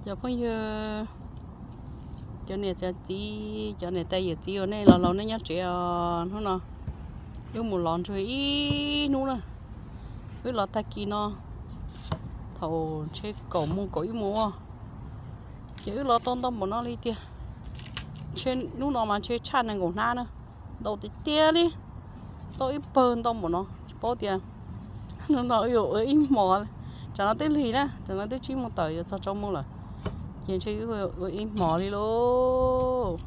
Cov phooj ywg, cov niam cov txiv, cov niam tais yawm txiv uas nej los laus nej nyob tsev os, hnub no wb mus lov ntsuag ib hnub na. Wb los tag kis no thaum ntshe kaum moos kaum ib moos ua, ces wb los tau ntau npaum no li tiag. Ntshe hnub no mas ntshe tshaj nees nkaum hnab na, ntau tiag tiag li, tau ib pawg ntau npaum no, tsis paub tias hnub no wb yuav ua ib hmos. Tsam no twb lig na, tsam no twb tsib moos tawm yuav txog rau moos lawm, ces ntshe wb ua ib hmos li lauj.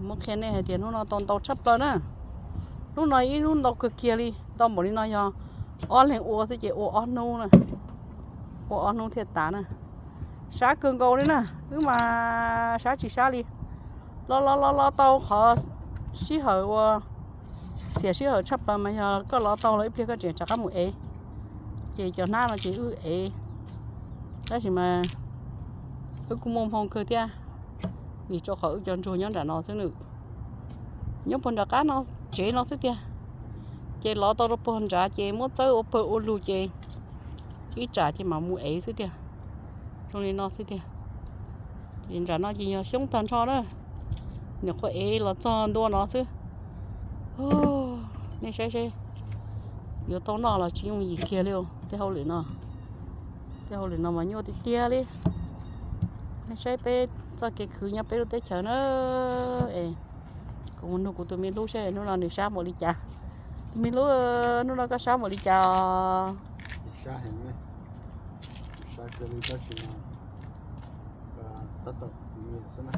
Muab qhia nej hais tias hnub no tau ntau tshaj plaws na. Hnub no ib hnub ntau kawg kiag li, ntau npaum li no yog ob leeg ua xwb ces ua ob hnub na, ua ob hnub thiaj tas na. Sab kawg nkaus li na, wb mas sab tsis sab li. Los los los los tau qhov sij hawm ua, xiam sij hawm tshaj plaws mas yog koj los tau los ib pliag koj tseem rov qab mus ev, ces cov hnab no ces wb ev. Tab sis mas wb kuj muaj hmoo kawg thiab, vim rau qhov wb cov ntsuag nyob nram no xwb nws, nyob puag nram qab no, tsev no xwb tiag. Ces lov tau rau puag nrad ces muab txawb ua pawg ua lug ces ib tsam ces mam mus ev xwb tiag. Zoo li no xwb tiag. Ces nram no ces yog xyoob tag nrho na, nyuam qhuav ev los txog ntua no xwb. Nej saib seb yuav tau noj los tsis yooj yim kiag li. Tej hauj lwm no, tej hauj lwm no mas nyuaj tiag tiag li. Nej saib peb txoj kev khwv nyob peb lub teb chaws na. Es kuv mus nug kuv tus me hlub seb hnub no nws sab npaum li cas. Tus me hlub, hnub no koj sab npaum li cas? Sab heev, sab kawg li tab sis mas tab tom nyiam xwb na.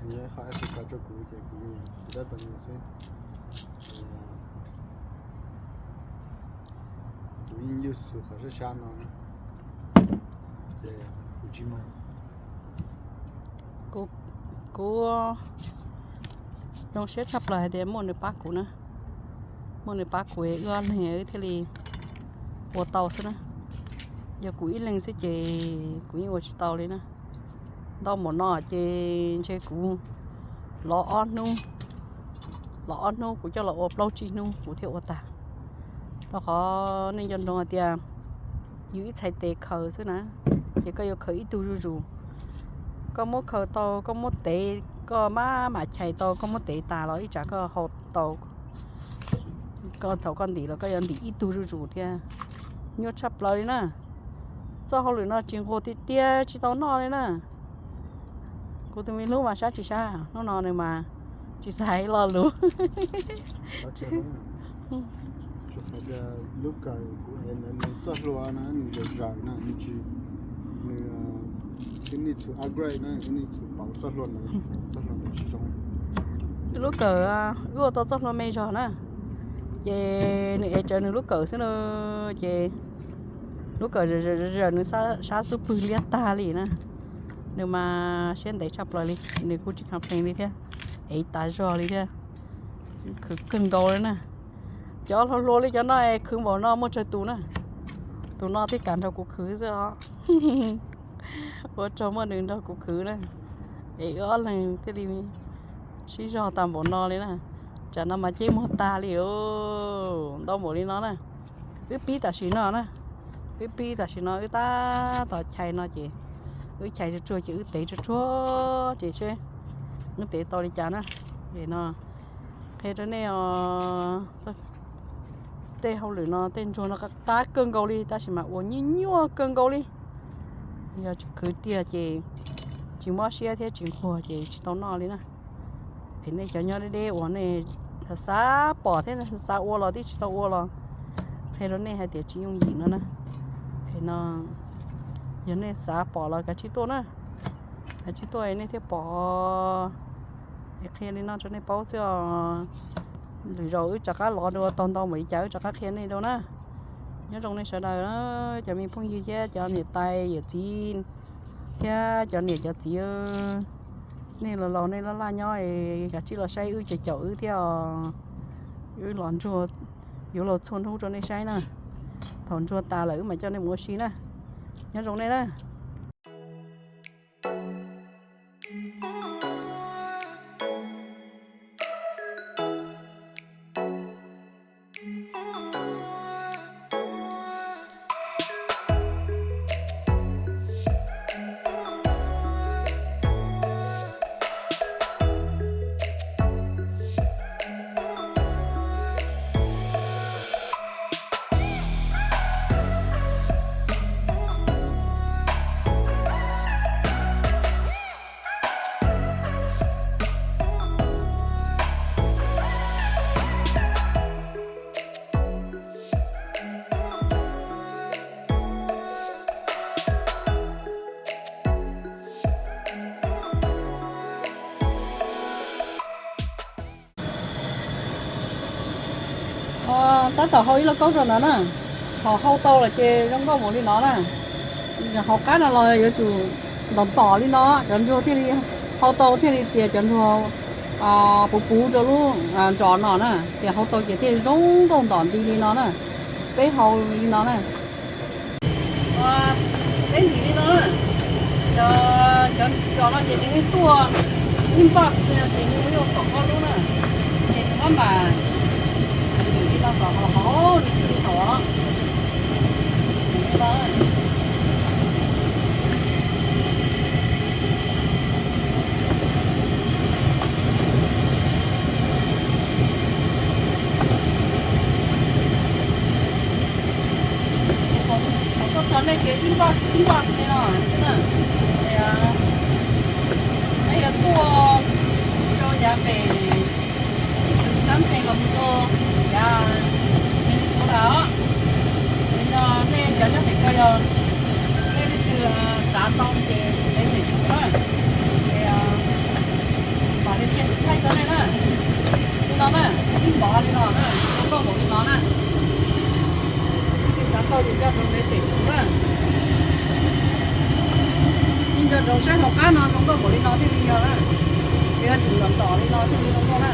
Nws qhov exercise rau kuv ces kuv nyiam, kuv tab tom nyiam xwb. Kuv yeej yuj xus qhov sab sab no, ces kuv tsis mag. Kuv zoo siab tshaj plaws hais tias muaj nws pab kuv na, muaj nws pab kuv wb ob leeg wb thiaj li ua tau xwb na. Yog kuv ib leeg xwb ces kuv yeej ua tsis tau li na. Ntau npaum no ces ntshe kuv lov ob hnub, lov ob hnub kuv coj los ua plaub tsib hnub kuv thiaj ua tag. Rau qhov nej nco ntsoov hais tias yus ib txhais tes khaws xwb na, ces koj yuav khaws ib tug zuj zus. Koj muab khaws tau, koj muab tev, koj maj mam chais tau, koj muab tev tas los ib tsam koj hau tau, koj thaum koj ntim los koj yuav ntim ib tug zuj zus thiab. Nyuaj tshaj plaws li na. Txoj hauj lwm no tsis nquag tiag tiag, tsis tau noj li na. Kuv tus me hlub mas sab tsis sab, hnub no nws mas tsis xav hais lo lus. Lub kawm kuv ev ntawd nws txoj hlua no nws zawm zawm na, nws tsis, nws need to upgrade na, nws need to pauv txoj hlua ntawd, txoj hlua ntawd tsis zoo. Lub kawm, wb ua tau txoj hlua me zog na, ces nws ev tsawv nws lub kawm xwb na, ces lub kawm zawm zawm nws sab xub pwg liab tag li na. Nws mas siab ntev tshaj plaws li, nws kuj tsis complain li thiab, ev tas zog li thiab. Khwv kawg nkaus li na. Cov hluas hluas li cov no es khwv npaum no muaj tsawg tus na. Tus no thiaj kam nrog kuv khwv xwb os. Ua tsaug muaj nws nrog kuv khwv na, es wb ob leeg thiaj li sib zog tas npaum no li na. Tsam no mas ceb muag tag li os, ntau npaum li no na. Wb pib tam sim no na, wb pib tam sim no wb tab tom chais no ces wb chais tsuag tsuag ces wb tev tsuag tsuag ces seb wb tev tau li cas na. Es no qhia rau nej os, tej hauj lwm no tej ntsuag no qab qab kawg nkaus li tab sis mas ua nyuaj nyuaj kawg nkaus li. Yog tsis khwv tiag ces tsis mob siab thiab tsis nquag ces tsis tau noj li na. Es nej cov nyob deb deb uas nej xav xav pom thiab xav xav ua los twb tsis tau ua los qhia rau nej hais tias tsis yooj yim no na. Es no yog nej xav pom los kav tsij tuaj na, kav tsij tuaj nej thiaj pom. Es qhia li no rau nej paub xwb os. Lwm zaus wb rov qab los dua tau ntau npaum li cas wb rov qab qhia nej dua na. Nyob zoo nej sawv daws, cov me phooj ywg thiab cov niam tais yawm txiv thiab cov niam cov txiv, nej los laus nej laj laj nyob es kav tsij los saib wb ces caum wb thiab os. Wb los ntsuag yuav los txhua hnub rau nej saib na. Thaum ntsuag tas lawm wb mam coj nej mus ua si na. Nyob zoo nej na. Tab tom hau ib lauj kaub rau ntawd na. Thaum hau tau lawm ces zoo nkauj npaum li no na. Hauv qab no los yuav tsum ntom ntom li no, cov ntsuag thiaj li hau tau, thiaj li tias cov ntsuag puv puv rau lub nrov no na, ces hau tau ces thiaj zoo nkauj ntom nti li no na. Peb hau li no na. Peb ntim li no na. Cov, cov nrov no ces nws yeej tuaj ib npaj xwb ces nws muaj ib tom ob lub na. Ces nws muab mam ntim li no kom haum haum nws thiaj li tom. Thaum tuaj txog nej ces ib npaj ib npaj li no na. Peb yuav tuaj rau yav pem sab ntxhee los mus rau yav Minnesota os. Li no nej cov nyob pem ko yog nej leej twg xav tau ces ntev xeem tshum na. Mam li qhia tus thaij rau nej na. Li no na, ib npov li no na, zoo nkauj npaum li no na. Leej twg xav tau ces nco ntsoov ntev xeem tshum na. Yeej nco ntsoov saib hauv qab no zoo nkauj npaum li no thiaj li yog na. Yuav tsum ntom ntom li no thiaj li zoo nkauj na.